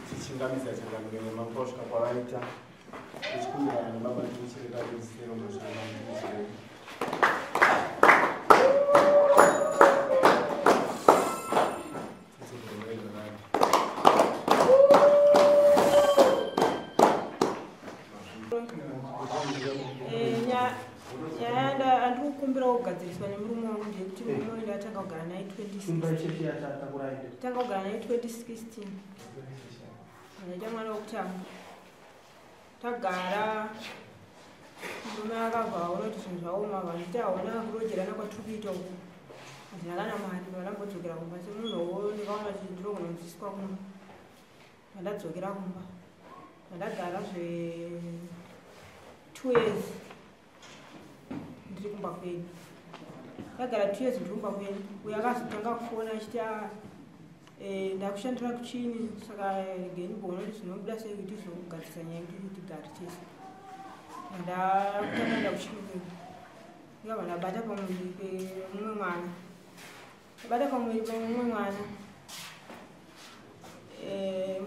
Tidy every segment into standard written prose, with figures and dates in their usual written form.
Tichingamidza changamire nemaposvika kwavaita. Tichikumbirana nebaba tichirega kuisero mazvana tichirega. Nyaya andiri kukumbira kugadziriswa nemurume wangu ndeyekuti murume uyu ndatanga kugara naye 2016. Tanga kugara naye 2016. Ndaita mwana wekutanga. Tagara murume akabva aona kuti zvinhu zvaoma, vanditi haona kurojerana kwatiri kuita uku. Handina kana mari, vandambodzokera kumba semunhuwo ndikaona kuti ndinogononzwiswa kumba. Vandadzokera kumba. Vandagara zve 2 years ndiri kumba kwedu. Ndagara 2 years ndiri kumba kwedu. Uyo akazotanga kufona achiti ndakushandira kuchini, saka regei ndimboona kuti zvinobuda sei kuti tizogadzirisa nyaya yedu kuti tigare tese. Ndakutanga kuenda kuchini kwedu. Ndikabva ndabata pamuviri pemumwe mwana. Ndabata pamuviri pemumwe mwana.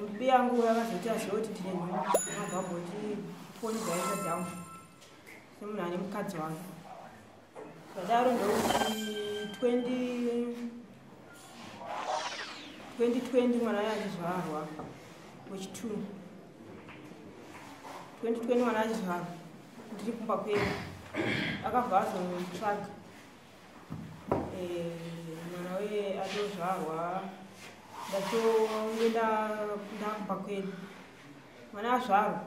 Mubi yangu akazoti aziva kuti ndine nhumbu, akabva amboti foni dzaenda down semunhu ane mukadzi wangu. Zvadaro ndokuti 2020 mwana waye achizvarwa wechi2. 2020 mwana achizvarwa ndiri kumba kwedu, akabva azondotsvaga mwana weye atozvarwa. Ndatonge ndakumba kwedu, mwana azvarwa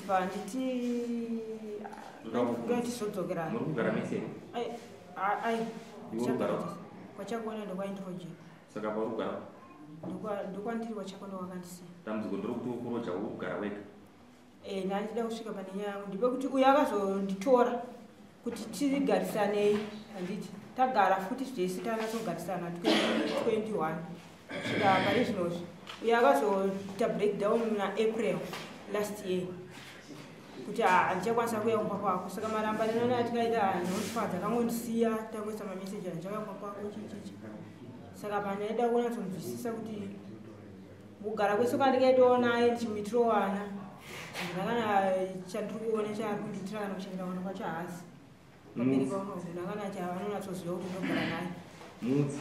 bva nditi tizodzokera. Muri kugara mese? Ai, Iwe uri kugara? Kwachakuona ndokwaindiroja. Saka pauri kugara? Ndokwandiri kwachakuona wakandisiya. Dambudziko nderekuti uri kuroja, uri kugara wega. Ndandida kusvika pane nyaya yangu ndepekuti uyo akazonditora kuti tigarisanei, handiti tagara futi zvese tanatsogarisana 2021 kusvika pari zvinozvi. Uyo akazoita breakdown muna April last year kuti handichakwanisa kuuya kumba kwako, saka marambanirano atikaita anondifadza, akangondisiya tangoisa mameseji, handichauya kumba kwako chichichi. Saka pandaida kunyatsonzwisisa kuti kugara kwese kwandikaitawo naye ndichimuitirawo vana, handina kana chandiri kuona chaari kundiitira kana kuchengeta vana kwacho haasi. Vabereki vangu handina kana chavanonatsoziva kuti ndinogara naye. Mudzi.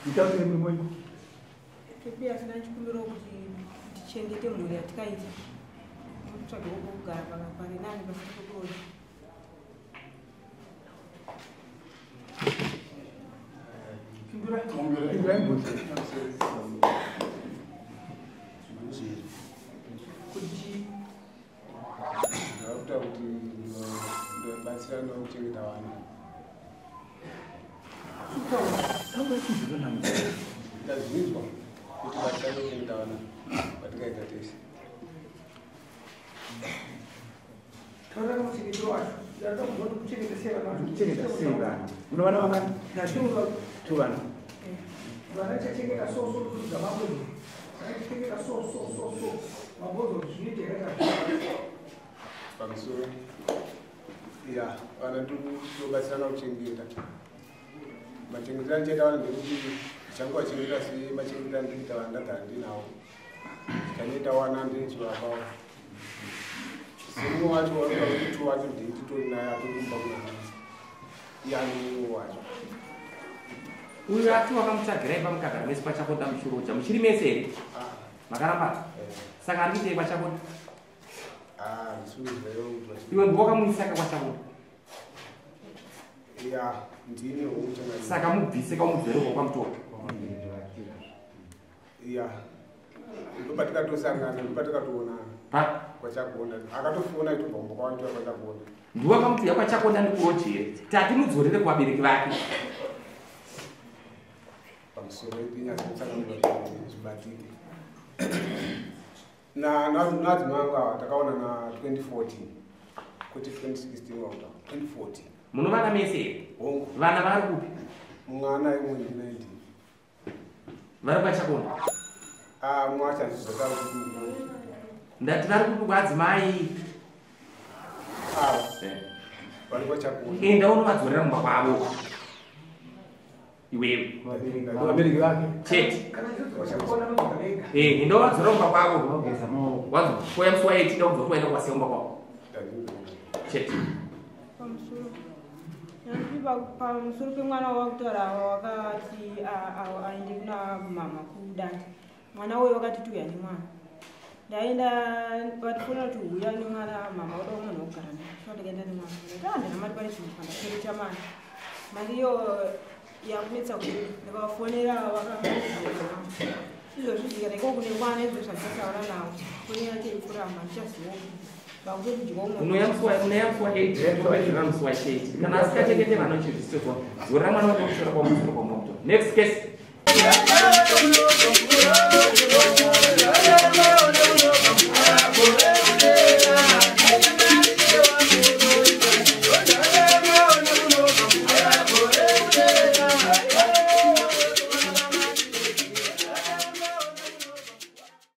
Itaure murume wenyu. Chokwadi asina chikumbiro kuti tichengete mhuri yatikaita. Titsvage pekugara pari nani pasina pekuroja. Pindurai mubvunzo. Kuti Ndakuta kuti ndobatsirana kuchengeta vana. Ndazvinzwa kuti batsirana kuchengeta vana patikaita tese. Taura muchengetero wacho. Ndakuda kuziva kuti kuchengeta sei vana vacho. Kuchengeta sei vana? Una vana vangani? Ndachiuka. 2 vana. Vana chachengeta so so kudza mambo. Vana chachengeta so so so so. Mambozo kuti zvinoita here kana kuti Pamusoro. Ya, vana tinobatsirana kuchengeta. Machengetero andichaita vana ndekuti ndichangovachengeta semachengetero andinoita vana ndagara ndinawo. Ndichanoita vana ndinichivapawo. Semumwe wacho wanoda kuti 2 wacho ndinditori naye atori kumba kuna nhasi. Iye ane mumwe wacho. Uyu ati wakamutsvagirai pamukagara mese kwaChakonda muchiroja. Muchiri mese here? Makaramba? Saka ari kuitei kwaChakonda? Ndisukuziva kuti vachi- Iwe ndiwe wakamuisa ka kwaChakonda? Ya, ndini wokuchanga. Saka mubvise kaumudzore kwamutora. Ya. Ndopatikatosangana, ndopatikatoonana. Pa? Kwachakonda. Akatofona itobva kumba kwaanditora kwaChakonda. Ndiwe wakamuti ya kwaChakonda ndikuroje here? Tati mudzorere kuvabereki vake. Pamusoro penyaya zvibatike. Nadzimai angu ava takaona na 2014. Kuti 2016 wakuta 2014. Munovana mese here? Hongu. Vana vari kupi? Mwana imwe ndi 19. Vari kwaChakonda? Mumwe wacho achizvaka kuti ndinoona. Ndati vari kupi kwadzimai? Ava. Vari kwaChakonda. Enda unovadzorera mumba kwavo. Iwewe. Vabereki vake. Chete. Kana izvozvo vachakona vanodzoka vega. Eh, ndovadzora kumba kwavo. Vogeza maoko. Wanzwa, kuuya musi wa8 ndakubva kuti waenda kuwasiya kumba kwavo. Chete. Pamusoro. Nyanzi pamusoro pemwana wakutaura wakati aende kuna mama kudandi. Mwana uyo wakati tiuya nemwana. Ndaenda vatifonera kuti huya nemwana, mama oda munhu wekugara naye. So ndikaenda nemwana. Ndikati handina mari pane chinhu pandakwereta mari. Mari iyo yakunetsa kuti ndikavafonera vakaaa. Izvozvi ndikaenda ikoko kune mwana izvozvi zvandichataura navo. Fonera teikuramba ndichaziva vakutodyawo mwana. Unoya musi wa8, unopedzera musi wa8. Kana asikachengete vana uchizvisitwa, dzorera mwana wako kuchikoro kwamusoro kwamunokutora. Next case.